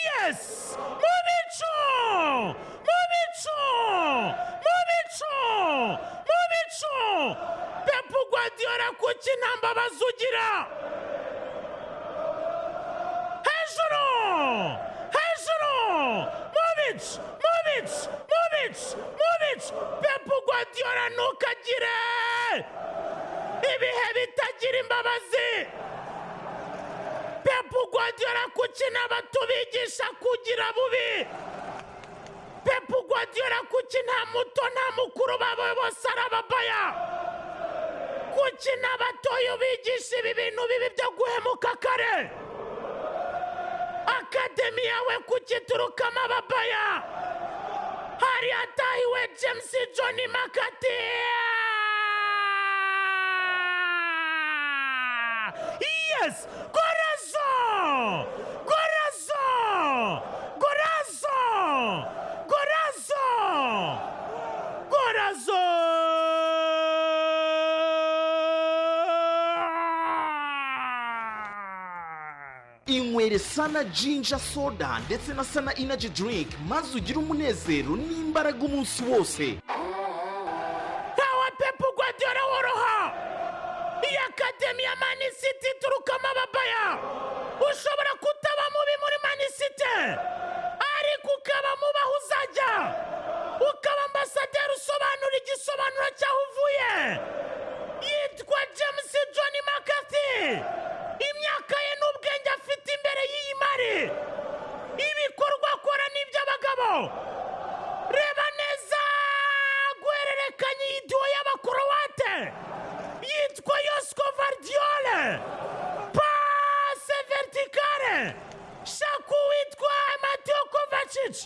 Yes, mu bicu, mu bicu, mu bicu, mu bicu! Pep Guardiola, kuki nta mbabazi ugira? Hejuru, hejuru, mu bicu, mu bicu, mu bicu, mu bicu! Pep Guardiola, ntukagire ibihe bitagira imbabazi. Pep Guardiola, kuki n'abatubigisha kugira bubi? Pep Guardiola, kuki nta muto nta mukuru bawe bose ari ababaya? Kuki n'abatoya ubigisha ibi bintu bibi byo guhemuka kare? Academy yawe kuki iturukamo ababaya? Hari hatahiwe James John McAtee. Yes, golazo, golazo, golazo, golazo, golazo! Inywere Sana Ginger Soda ndetse na Sana Energy Drink, maze ugire umunezero n'imbaraga umunsi wose. Ntawe Pep Guardiola woroha. Iyi academy ya Man City iturukamo ababaya. Ushobora kutaba mubi muri Man City, ariko ukaba mubi aho uzajya, ukaba ambasaderi usobanura igisobanuro cy'aho uvuye. Yitwa James John McAtee. Imyaka ye n'ubwenge afite imbere y'iyi mari, ibikorwa akora ni iby'abagabo. Reba neza guhererekanya iyi duo y'Abakorowate yitwa Josko Gvardiol. Passe verticale, shaka uwitwa Mateo Kovacic.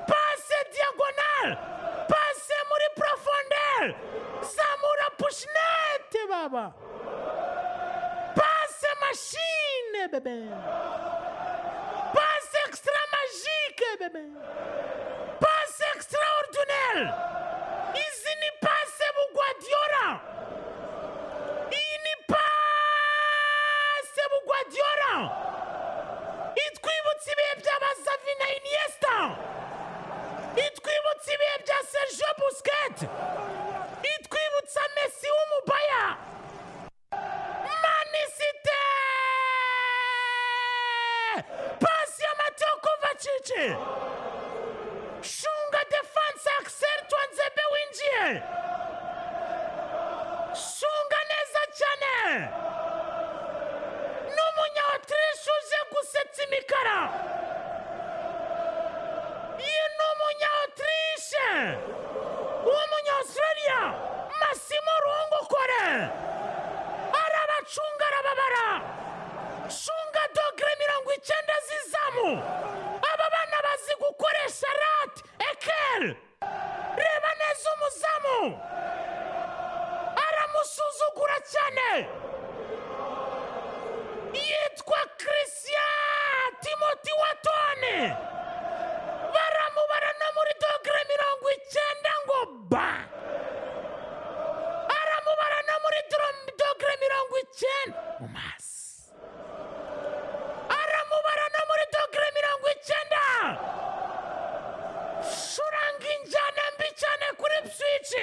Passe diagonale, passe muri profondeur, zamura pushinete baba, passe machine bebe, passe extra magique bebe, passe extraordinaire. Izi ni passe bugwadiyora, iyi ni passe bugwadiyora itwibutsa ibihe by'aba Xavi na Iniesta, itwibutsa ibihe bya Sergio Busquets, itwibutsa Messi w'umubaya. Man City, pasi ya Mateo Kovacic, shunga défense. Axel Tuanzebe winjiye, shunga neza cyane. N'umunya Autriche uje gusetsa imikara. Iyi ni umunya Autriche w'umunya Australia Massimo Rungukore, arabacunga, arababara. Shunga dogere 90 z'izamu. Aba bana bazi gukoresha rate ekeri. Reba neza umuzamu, aramusuzugura cyane. Yitwa Christian Timothy Waton. Baramubara no muri dogere 90 ngo ba, aramubara no muri dogere 90 mu maso, aramubara no muri dogere 90. Curanga injyana mbi cyane kuri Ipswich.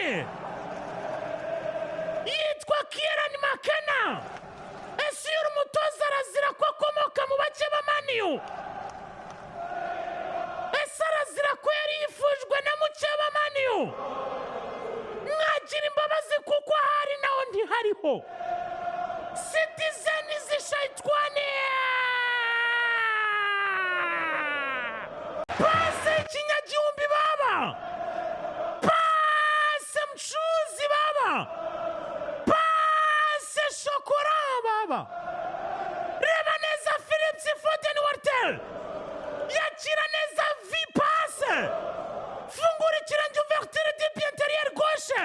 Yitwa Kieran McKenna. Ese uyu umutoza arazira ko akomoka mu bake ba Man U? Ese arazira ko yari yifujwe na mukeba Man U? Mwagira imbabazi kuko ahari naho ntihariho. Citizen zishayitwane, passe y'ikinyagihumbi baba, passe mcuzi baba, passe shokora baba. Reba neza Phillips Foden Wartel yakira neza vi passe, fungura ikirenge, ouverture du pied intérieur gauche.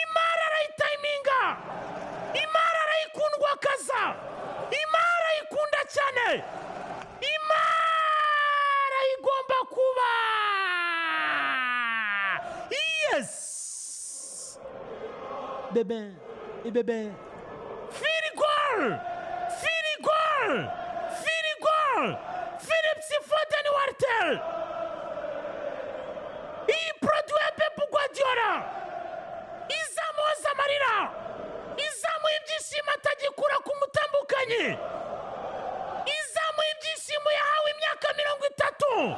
Imara arayitayiminga, imara arayikundwa akaza, imara arayikunda cyane, imara igomba kuba. Yes bebe, bebe, firi gol, firi gol, firi. Impamyabumenyi izamuye ibyishimo yahawe imyaka 30.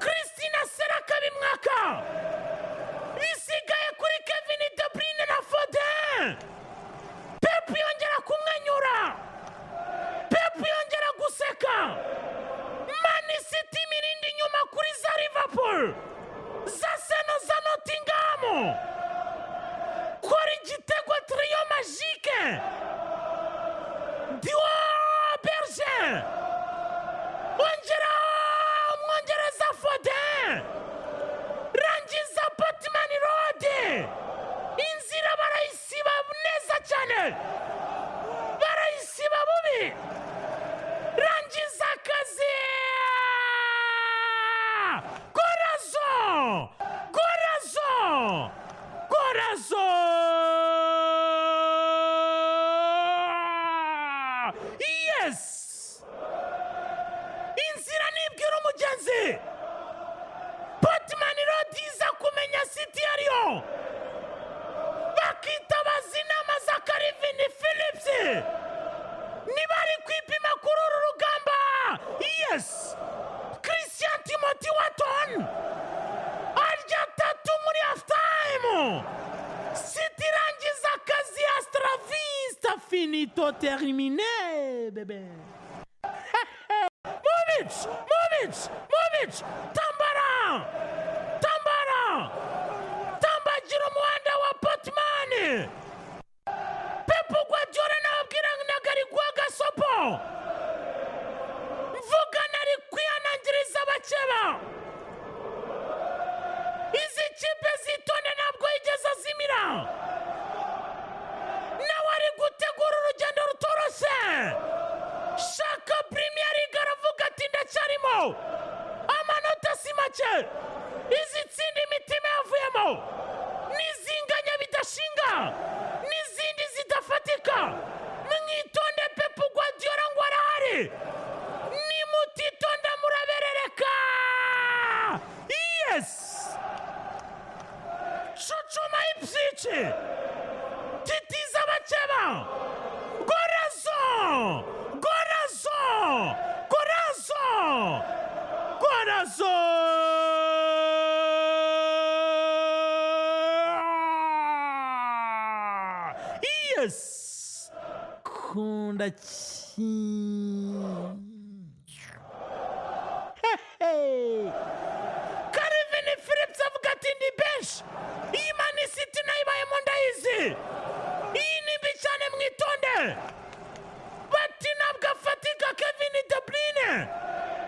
Christina Seraka bimwaka, bisigaye kuri Kevin De Bruyne na Foden. Pep yongera kumwenyura, Pep yongera guseka. Man City imirindi inyuma kuri za Liverpool, za Seno, za Nottingham. Kora igitego, trio magique, Duo Berge, ongera umwongereza Foden, rangiza Portman Road. Inzira barayisiba neza cyane, barayisiba bubi. Rangiza akazi. Golazo, golazo, golazo! Yes! Inzira nibwira umugenzi. Portman Road iza kumenya City ariyo, bakitabaza inama za Kalvin Phillips niba ari kwipima kuri uru rugamba. Yes! Christian Timothy Waton arya atatu muri half time. City irangiza akazi. Hasta la vista, finito, terminé, bébé. Move it, move it, move it! Tambara, tambara, tambagira umuhanda wa Portman. Pep Guardiola nababwira ntabwo guha gasopo, mvuga nari kwihanangiriza abakeba. Izi kipe zitonde, ntabwo yigeze azimira. Nawe ari gutegura urugendo rutoroshye, shaka Premier League. Aravuga ati: "Ndacyarimo, amanota si make." Izi tsinda imitima yavuyemo, n'izinganya bidashinga, n'izindi zidafatika. Mwitonde, Pep Guardiola ngo arahari. Nimutitonda muraberereka. Yes! Cucuma ibyici, titiza abakeba. Golazo, golazo, golazo, golazo! Yes! Kunda ki. Hey! Kalvin Phillips avuga ati: "Ndi benshi, iyi Man City nayibayemo, ndayizi, iyi ni mbi cyane, mwitonde." Bati ntabwo afatika Kevin De Bruyne.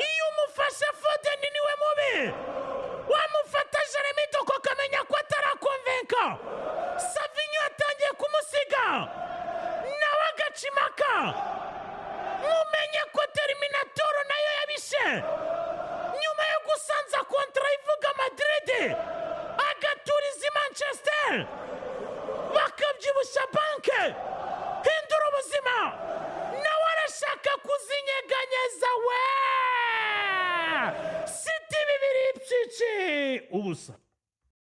Iyo umufashe Foden niwe mubi, wamufata Jeremy Doku akamenya ko atarakonvenka. Savinho yatangiye kumusiga, nawe agaca impaka. Mumenye ko Terminator nayo yabishe nyuma yo gusanza contrat ivuga Madrid, agaturiza i Manchester, bakabyibushya banke. Hindura ubuzima, nawe arashaka kuzinyeganyeza we. City 2, Ipswich 0.